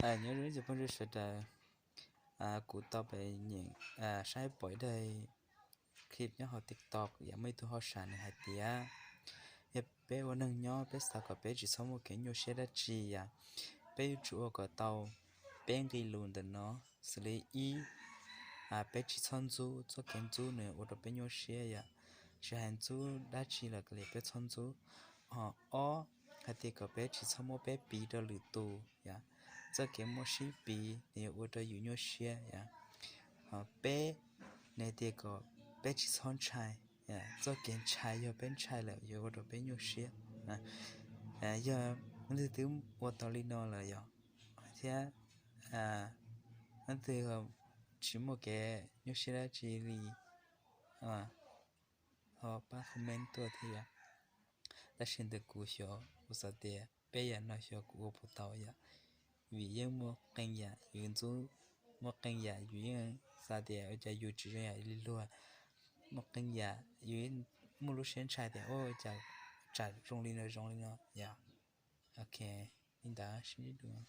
Nyob zoo ib tsoom phooj ywg sawv daws, kuv tau pem nyeem saib pom ib daim clip nyob hauv TikTok yam muaj ib tug hauj sam nws hais tias, yog peb ua neeg nyob peb xav kom peb tsis txhob muaj kev nyuaj siab dab tsi yom, peb yuav tsum ua kom tau peb nqe lus ntawm no. Xws li ib, peb tsis txhob ntxub, txoj kev ntxub nws ua rau peb nyuaj siab yom, tsis hais ntxub dab tsi los kav liam peb txhob ntxub. Ho ob, hais tias kom peb tsis txhob muab peb piv rau lwm tus yom, txoj kev muab sib piv nws yuav ua rau yus nyuaj siab yom. Ho peb, nws tias kom peb tsis txhob ntshai, txoj kev ntshai yog peb ntshai lawm yuav ua rau peb nyuaj siab. Yog leej twg twb ua tau li no lawm yom, thiab leej twg tsis muaj kev nyuaj siab dab tsi li, ho pab comment tuaj thiab yom. Tab sis ntawm kuv xyov kuv xav tias peb yam no xyov kuv ua puas tau yom, vim yeej muaj qee yam yus ntxub, muaj qee yam yus yeej xav tias ua cas yus tsis zoo yam li luag, muaj qee yam yus muaj lub siab ntshai tias ua cas tsam zoo li no zoo li no yom. Ok, li ntawd sib ntsib dua.